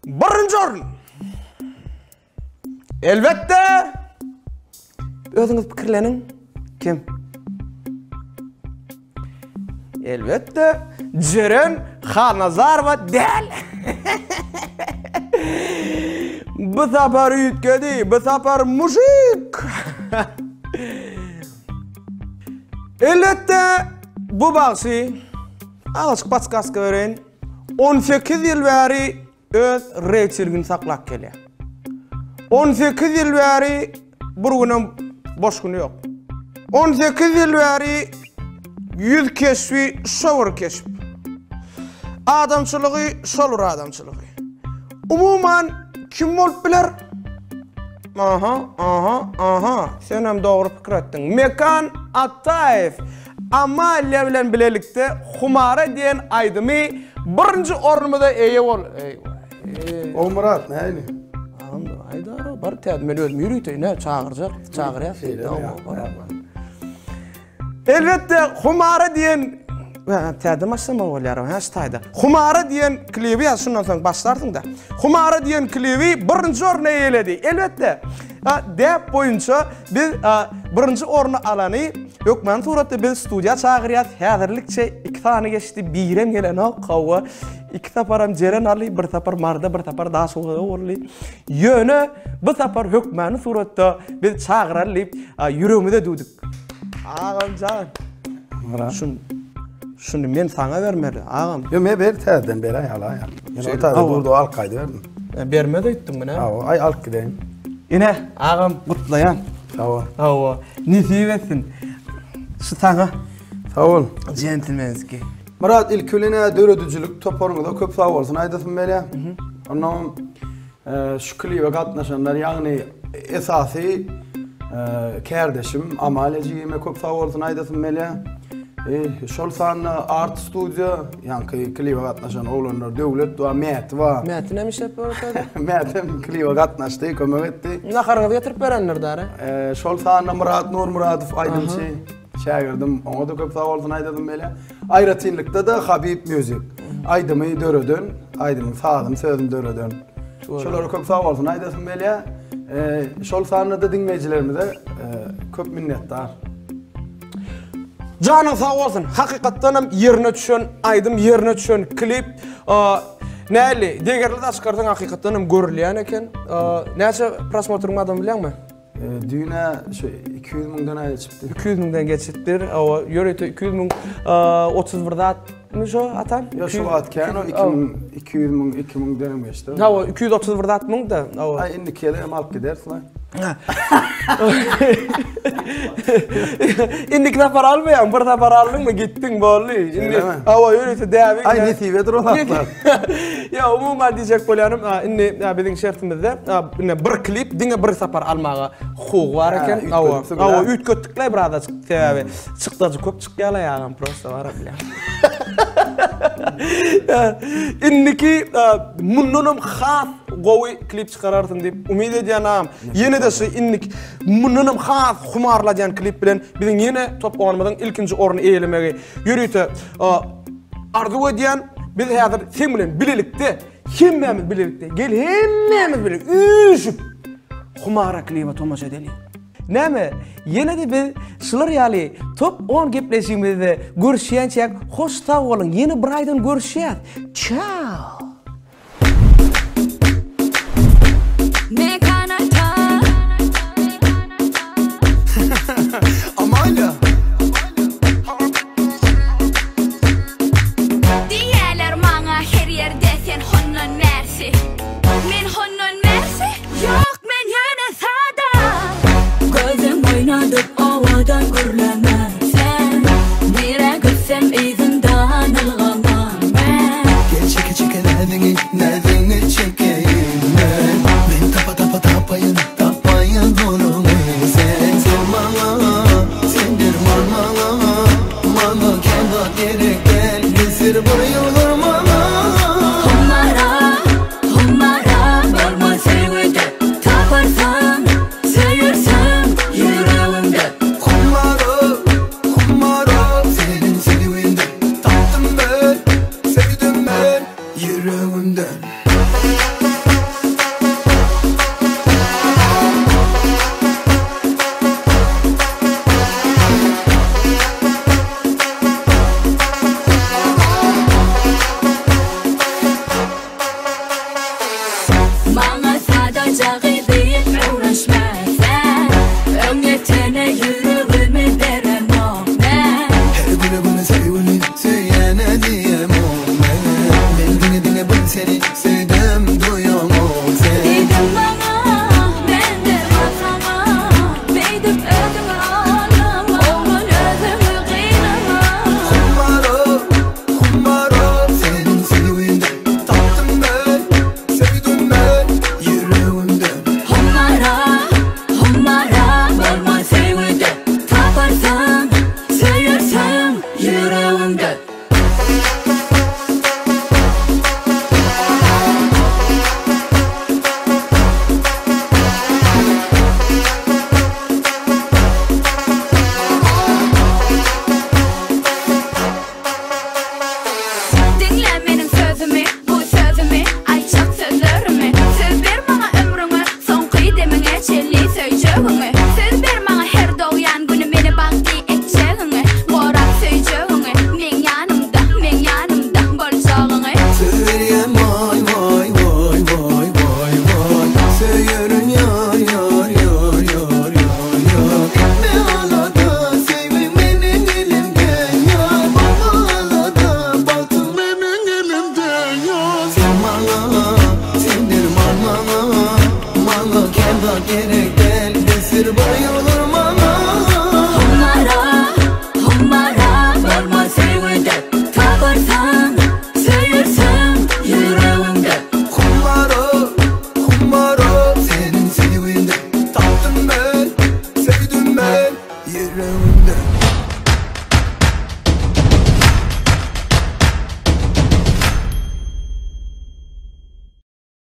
Birinji orun. Elbetde özüňiz pikirleniň. Kim? Elbetde Jeren Hanazarowa däl. Bu sapar üýtgedi, bu sapar mujik. Elbetde bu bagşy azajyk podskaska bereýin. 18 ýyl bäri öz reýtingini saklap gelýär. 18 ýyl bäri bir günem boş güni ýok. 18 ýyl bäri ýüz keşbi şo bir keşp. Adamçylygy şol bir adamçylygy. Umuman kim bolup biler? Aha, aha, aha. Sen hem dogry pikir etdiň. Mekan Ataýew Amalia bilen bilelikde Humara diýen aýdymy birinji ornumyza eýe bol. Eý. Ogulmyrat, nähili? Agam, aýdara, bar täze men özüm ýörite ine çagyrjak, çagyrýas. Elbetde Humara diýen täze başlamaly bolýar ha şu taýda. Humara diýen klibi ýa şundan soň başlarsyň da. Humara diýen klibi birinji orny eýeledi. Elbetde däp boýunça biz birinji orny alany hökmany suratda biz studiýa çagyrýas. Häzirlikçe iki sany geçdi, birem gelenok. Hawa, iki saparam Jeren aldy, bir sapar Maryda, bir sapar Daşoguzda boldy. Ýöne bu sapar hökmany suratda biz çagyraly diýip ýüregimize düwdük. Agamjan. Myrat. Şun, şuny men saňa bermeli, agam. Ýo, men ber täzeden beräý, alaý. Men o täze durdy, alyp gaýdyberdim. E, bermez öýtdüňmi näme? Hawa, aý alyp gideýin. Ine, agam, gutlaýan. Sag bol. Hawa, nesip etsin. Şu saňa. Sag bol. Jentlmenski. Myrat, ilki bilen döredijilik toparyňyza köp sag bolsun aýdasym gelýär. Ondan Şu klibe gatnaşanlar, ýagny esasy kärdeşim Amalia jigime köp sag bolsun aýdasym gelýär. Şol sanda Art Studio, ýaňky klibe gatnaşan oglanlar Döwlet bar, Mäti bar. Mäti näme işläp ýör? Mätem klibe gatnaşdy, kömek etdi. Naharyňyzy getirip berendir dara. Şol sanda Myrat Nurmyradow aýdymçy. Şägirdim, oňa-da köp sag bolsun aýdasym gelýär. Aýratynlykda-da Habib Music aýdymy döreden, aýdymyň sazyny, sözüni döreden. Şolara köp sag bolsun aýdasym gelýär. Şol sanda-da diňleýjilerimize köp minnetdar. Janyň sag bolsun. Hakykatdan hem ýerine düşen aýdym, ýerine düşen klip. Näli, degerli daş çykarsaň hakykatdan hem görülýän eken. Näçe prosmotryň bardygyny bilýäňmi? Düýn-ä şu 200 müňden-ä geçipdi. 200 müňden geçipdir. Hawa, ýörite 200 müň 31 zatmy şo atam? Ýok, şu wagt kän o 2000 200 müň 2 müňdenem geçdi. Hawa, 231 zat müň-de. Hawa. Aý, indiki ýyl hem alyp gideris-la. Indiki sapar almaýaň, bir sapar aldyňmy gitdiň boldy. Indi hawa ýörite däbi. Aý nesibedir o zatlar. Ýa umuman diýjek bolýanym, indi biziň şertimizde indi bir klip diňe bir sapar almaga hukugy bar eken. Hawa, hawa üýtgetdikle bir azajyk sebäbi çykdajy köp çykýarlar ýagam prosta bar bilýän. Indiki mundanam has gowy klip çykararsyň diýip umyt edýän agam. Ýene-de şu indiki mundanam has humarladýan klip bilen biziň ýene top onumyzyň ilkinji orny eýelemegi ýörite arzuw edýän. Biz häzir seň bilen bilelikde, hemmämiz bilelikde, gel hemmämiz bile üýşüp Humara klibe tomaşa edeliň. Näme, ýene-de biz şular ýaly top on gepleşigimizde görüşýänçäk hoş sag boluň, ýene bir aýdan görüşýäs. Çao! Mekan Ata. Amalia.